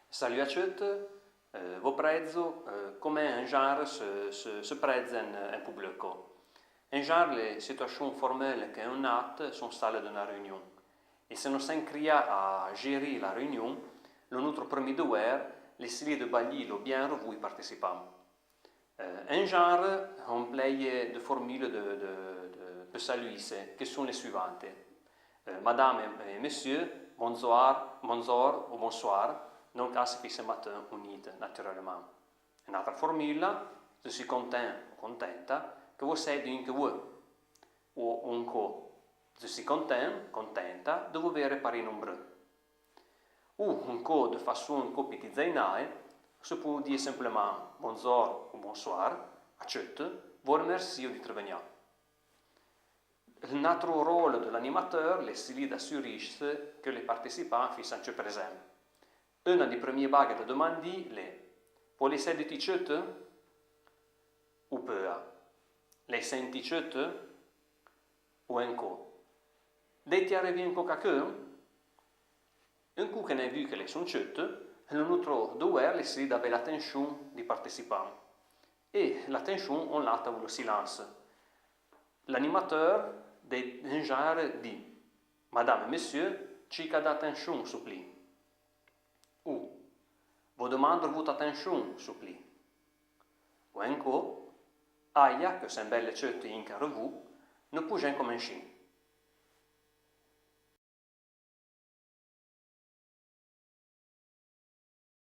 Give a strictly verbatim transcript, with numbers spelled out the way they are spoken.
Salù a tcheut, eh, vo prèdzo, eh, comèn en janre se, se, se prèdze en, en poubleco. En janre, le situachon formèle que on a son sale de na réunion. É se no sen crià a jéré la réunion, lo noutro premi deuèr l'è silé de baillì lo bienrevou i partecipàn. Eh, en janre, on plèye de formule de, de, de, pe saluisse, que son le suivante. Eh, madame é, é monsieur, bondzor, bondzor ou bonsoir, non ca se fisse matin ou nit, naturellemàn. En'atra formula, dze si conten ou contenta que vo sèi dun que vo. Ou, ou encò, dze si conten, contenta, de vo vère paré nombreu. Ou encò, de façon encò pi dizèinae, se pou dîre semplemàn bondzor ou bonsoir a tcheut, vo remercio d'itre vegnà. L'natro rôle de l'animateur l'è silé d'assurisse que le partecipàn fissan tcheut presèn. Euna di premie bague de demandì l'è: Vo le sèi dutì tcheut? Ou peua: L'èi sentì tcheut? Ou encò: L'èi-ti arrevì encò caqueun? Un cou que n'en vu que le son tcheut, lo noutro deuèr l'è silé d'avèi l'atenchon di partecipàn. É l'atenchon on l'a ta ou lo silence. L'animateur de, en janre di: Madame é monsieur, tchica d'atenchon, soupli. Ou: Vo demandro vouta atenchon, soupli. Ou encò: Aia, que sen belle tcheut inca revou, no poujèn comenchì.